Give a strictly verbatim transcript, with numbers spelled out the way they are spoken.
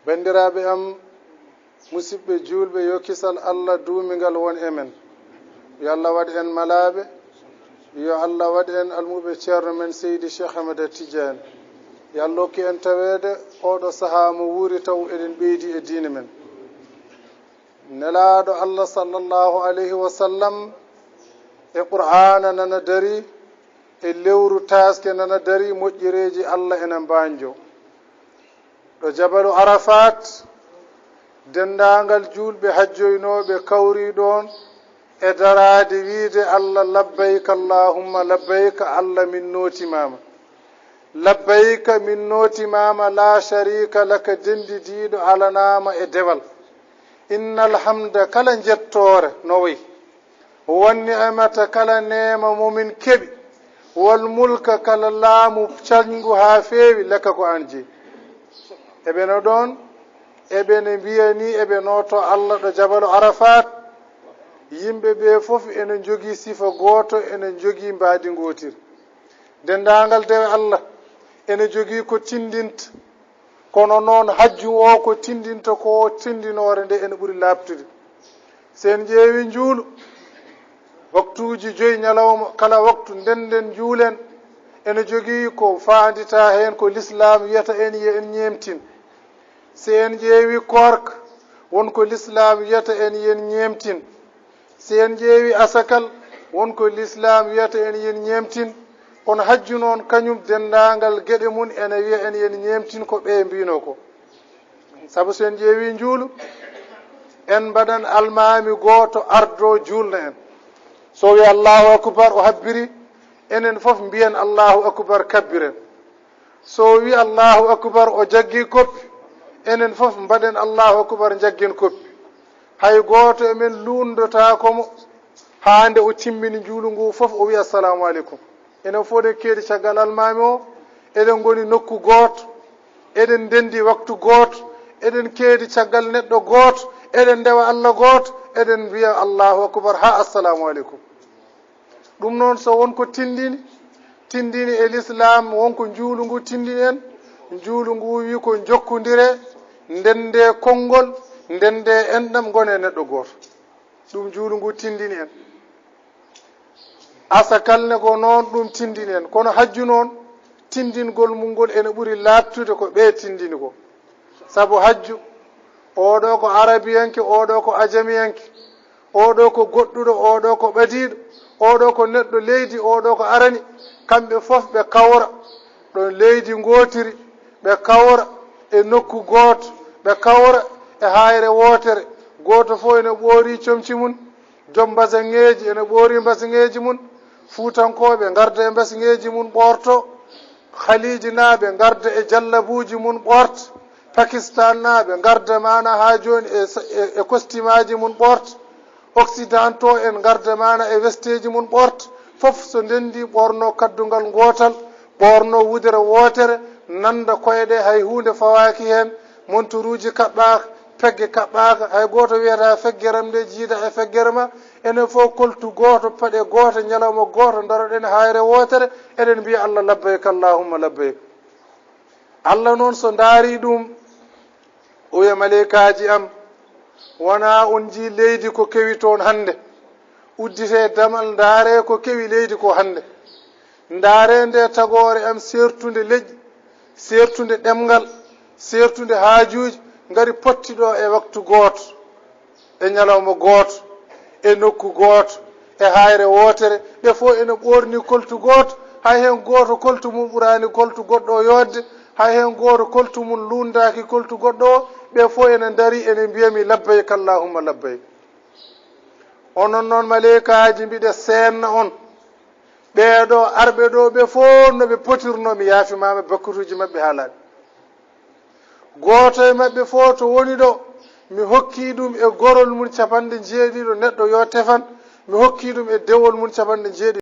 Banndiraaɓe am, musidɓe juulɓe, yo kisal Allah duumingal won e men. Yo Allah waɗ en malaaɓe. Yo Allah waɗ en almuɓe Ceerno men Seydi Cheikh Ahmed Tidiane. Yo Allah hokku en taweede ooɗo sahaa mo wuuri taw eɗen ɓeydi e diine men. Nelaaɗo Allah sallallahu alayhi wa sallam e Qur'aana nana darii, e lewru taaske nana darii, moƴƴereeji Allah ena mbaanjoo. Ɗo Jabalu Arafaat, denndaangal juulɓe hajjoynooɓe kawrii ɗoon e daraade wiyde Allah, "Labbayka Allahumma labbayka, Allah min nootimaama. Labbayka min nootimaama, laa shariika laka, denndidiiɗo alanaama e dewal. Innal hamda, kala njettoore, no wayi. Wan ni'mata, kala neema mo min keɓi. Wal mulka, kala laamu cañngu haa feewi, laka, ko aan jeyi." Eɓe no ɗoon, eɓe ne mbiya ni, eɓe nooto Allah ɗo Jabalu Arafaat. Yimɓe ɓe fof ene njogii sifa gooto, ene njogii mbaadi ngootiri. Denndaangal dewe Allah ene jogii ko tinndinta. Kono noon, hajju o ko tinndinta ko, tinndinoore nde ene ɓuri laaɓtude. So en ƴeewi njuulu, waktuuji joyi ñalawma, kala waktu ndennden njuulen, ene jogii ko faandita heen ko Lislaam wiyata en yo en ñeemtin. So en ƴeewi koorka, won ko Lislaam wiyata en yo en ñeemtin. So en ƴeewi asakal, won ko Lislaam wiyata en yo en ñeemtin. Kono hajju noon, kañum denndaangal geɗe mum ene wiya en yo en ñeemtin ko ɓe mbino ko. Sabu so en ƴeewi njuulu, en mbaɗan almaami gooto ardo juulna en. So o wi Allahu akbar, o habbiri, enen fof mbiyen Allahu akbar, kabbiren. So o wi Allahu akbar, o jaggi koppi, enen fof mbaɗen Allahu akbar, jaggen koppi. Hay gooto e men luundotaako mo haa nde o timmini njuulu ngu fof, o wi assalamu aleykum. Enen fof eɗen keedi caggal almaami o, eɗen ngoni nokku gooto, eɗen ndenndi waktu gooto, eɗen keedi caggal neɗɗo gooto, eɗen ndewa Allah gooto, eɗen mbiya Allahu akbar haa assalamu aleykum. Ɗum noon, so won ko tinndini, tinndini e Lislaam, won ko njuulu ngu tinndini en. Njuulu ngu wi ko njokkondire, ndennde konngol, ndennde enɗam, ngone neɗɗo gooto. Ɗum njuulu ngu tinndini en. Asakal ne ko noon ɗum tinndini en. Kono hajju noon, tinndingol mum ngol ene ɓuri laaɓtude ko ɓe tinndini ko. Sabu hajju, oɗo ko arabiyanke, oɗo ko ajamiyanke, oɗo ko goɗɗuɗo, oɗo ko ɓadiiɗo, oɗo ko neɗɗo leydi, oɗo ko arani. Kamɓe fof ɓe kawra ɗo leydi ngootiri, ɓe kawra e nokku gooto, ɓe kawra e haayre wootere. Gooto fof ene ɓoori comci mum, joom mbasaŋeeji ene ɓoori mbasaŋeeji mum. Fuutankooɓe ngarda e mbasaŋeeji mum ɓoorto, Khaliijnaaɓe ngarda e jallabuuji mum ɓoorta, Pakistaannaaɓe ngarda maana haa jooni e, e, e kostimaaji mum ɓoorta, Occidentaux en ngarda maana e vesteeji mum ɓoorta, fof so ndenndi ɓoorno kaddungal ngootal, ɓoorno wudere wootere, nannda koyɗe, hay huunde fawaaki heen, monturuuji kaɓɓaaka, pegge kaɓɓaaka, hay gooto wiyata feggere am nde jiida e feggere ma, enen fof koltu gooto, paɗe gooto, ñalawma gooto, ndaroɗen haayre wootere, eɗen mbiya Allah labbayk, Allahumma labbayk. Allah noon so ndaari ɗum, o wiya maleykaaji am, wonaa on njii leydi ko kewi toon hannde? Udditee damal, ndaaree ko kewi leydi ko hannde. Ndaaree nde tagoore am seertunde leƴƴi, seertunde ɗemngal, seertunde haajuuji, ngari potti ɗo e waktu gooto, e ñalawma gooto, e nokku gooto, e haayre wootere, ɓe fof ene ɓoorni koltu gooto, hay heen gooto koltu mum ɓuraani koltu goɗɗo o yooɗde, hay heen gooto koltu mum luunndaaki koltu goɗɗo o, ɓe fof ene ndarii ene mbiya mi labbayk Allahumma labbayk. Onon noon maleykaaji, mbiɗa seenna on, ɓee ɗo arɓe ɗo ɓe fof no ɓe potirnoo, mi yaafimaama bakkutuuji maɓɓe haa laaɓi. Gooto e maɓɓe fof to woni ɗo, mi hokkii ɗum e gorol mum capanɗe jeeɗiɗo neɗɗo yo tefan, mi hokkii ɗum e dewol mum capanɗe jeeɗiɗo.